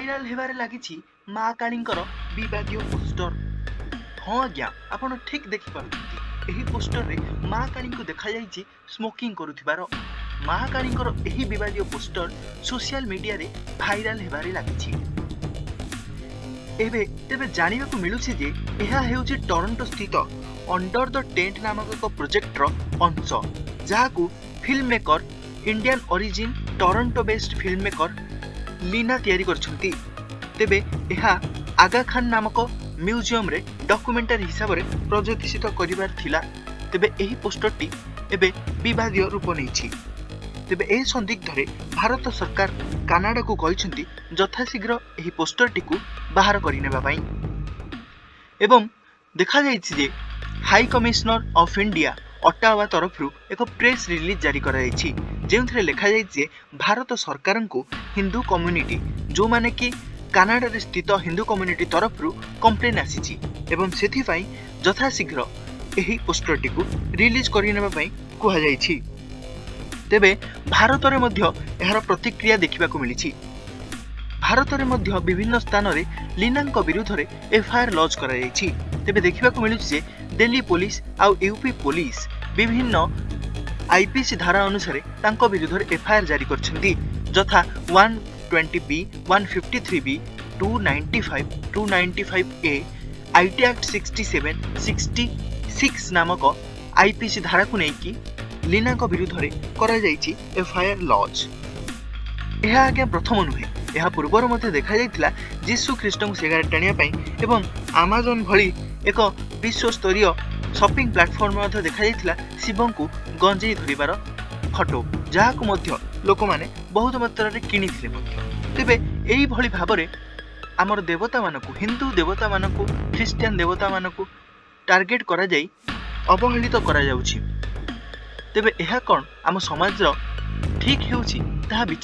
Viral ହେବାରେ ଲାଗିଛି ମା କାଳୀଙ୍କର ବିବାଦୀୟ ପୋଷ୍ଟର। ହଁ ଆଜ୍ଞା, ଆପଣ ଠିକ୍ ଦେଖିପାରୁଛନ୍ତି, ଏହି ପୋଷ୍ଟରରେ ମା କାଳୀଙ୍କୁ ଦେଖାଯାଇଛି ସ୍ମୋକିଂ କରୁଥିବାର। ମା କାଳୀଙ୍କର ଏହି ବିବାଦୀୟ ପୋଷ୍ଟର ସୋସିଆଲ ମିଡିଆରେ ଭାଇରାଲ ହେବାରେ ଲାଗିଛି ଏବେ। ତେବେ ଜାଣିବାକୁ ମିଳୁଛି ଯେ ଏହା ହେଉଛି ଟରଣ୍ଟୋ ସ୍ଥିତ ଅଣ୍ଡର the tent ନାମକ ଏକ ପ୍ରୋଜେକ୍ଟର ଅଂଶ, ଯାହାକୁ film maker, Indian origin Toronto based film maker Leena ତିଆରି କରିଛନ୍ତି। ତେବେ ଏହା ଆଗା ଖାନ୍ ନାମକ ମ୍ୟୁଜିୟମରେ ଡକୁମେଣ୍ଟାରୀ ହିସାବରେ ପ୍ରଦର୍ଶିତ କରିବାର ଥିଲା। ତେବେ ଏହି ପୋଷ୍ଟରଟି ଏବେ ବିବାଦୀୟ ରୂପ ନେଇଛି। ତେବେ ଏହି ସନ୍ଦିଗ୍ଧରେ ଭାରତ ସରକାର କାନାଡାକୁ କହିଛନ୍ତି ଯଥାଶୀଘ୍ର ଏହି ପୋଷ୍ଟରଟିକୁ ବାହାର କରିନେବା ପାଇଁ। ଏବଂ ଦେଖାଯାଇଛି ଯେ high commissioner of India Ottawa ତରଫରୁ ଏକ ପ୍ରେସ୍ ରିଲିଜ୍ ଜାରି କରାଯାଇଛି, ଯେଉଁଥିରେ ଲେଖାଯାଇଛି ଯେ ଭାରତ ସରକାରଙ୍କୁ ହିନ୍ଦୁ କମ୍ୟୁନିଟି, ଯେଉଁମାନେ କି କାନାଡାରେ ସ୍ଥିତ ହିନ୍ଦୁ କମ୍ୟୁନିଟି ତରଫରୁ କମ୍ପ୍ଲେନ୍ ଆସିଛି ଏବଂ ସେଥିପାଇଁ ଯଥାଶୀଘ୍ର ଏହି ପୋଷ୍ଟରଟିକୁ ରିଲିଜ୍ କରିନେବା ପାଇଁ କୁହାଯାଇଛି। ତେବେ ଭାରତରେ ମଧ୍ୟ ଏହାର ପ୍ରତିକ୍ରିୟା ଦେଖିବାକୁ ମିଳିଛି। ଭାରତରେ ମଧ୍ୟ ବିଭିନ୍ନ ସ୍ଥାନରେ ଲୀନାଙ୍କ ବିରୁଦ୍ଧରେ ଏଫଆଇଆର ଲଞ୍ଚ କରାଯାଇଛି। ତେବେ ଦେଖିବାକୁ ମିଳୁଛି ଯେ ଦିଲ୍ଲୀ ପୋଲିସ ଆଉ ୟୁପି ପୋଲିସ ବିଭିନ୍ନ ଆଇପିସି ଧାରା ଅନୁସାରେ ତାଙ୍କ ବିରୁଦ୍ଧରେ ଏଫଆଇଆର ଜାରି କରିଛନ୍ତି, ଯଥା 120B, 153B, 295, 295A, IT Act 67, 66 ନାମକ ଆଇପିସି ଧାରାକୁ ନେଇକି ଲୀନାଙ୍କ ବିରୁଦ୍ଧରେ କରାଯାଇଛି ଏଫଆଇଆର ଲଞ୍ଚ। ଏହା ଆଜ୍ଞା ପ୍ରଥମ ନୁହେଁ, ଏହା ପୂର୍ବରୁ ମଧ୍ୟ ଦେଖାଯାଇଥିଲା ଯୀଶୁ ଖ୍ରୀଷ୍ଟଙ୍କୁ ସିଗାରେଟ୍ ଟାଣିବା ପାଇଁ ଏବଂ ଆମାଜନ ଭଳି ଏକ ବିଶ୍ୱସ୍ତରୀୟ ସପିଂ ପ୍ଲାଟଫର୍ମ ମଧ୍ୟ ଦେଖାଯାଇଥିଲା ଶିବଙ୍କୁ ଗଞ୍ଜେଇ ଧରିବାର ଫଟୋ, ଯାହାକୁ ମଧ୍ୟ ଲୋକମାନେ ବହୁତ ମାତ୍ରାରେ କିଣିଥିଲେ ମଧ୍ୟ। ତେବେ ଏଇଭଳି ଭାବରେ ଆମର ଦେବତାମାନଙ୍କୁ, ହିନ୍ଦୁ ଦେବତାମାନଙ୍କୁ, ଖ୍ରୀଷ୍ଟିଆନ ଦେବତାମାନଙ୍କୁ ଟାର୍ଗେଟ କରାଯାଇ ଅବହେଳିତ କରାଯାଉଛି। ତେବେ ଏହା କ'ଣ ଆମ ସମାଜର ଠିକ୍ ହେଉଛି, ତାହା ବିଚାର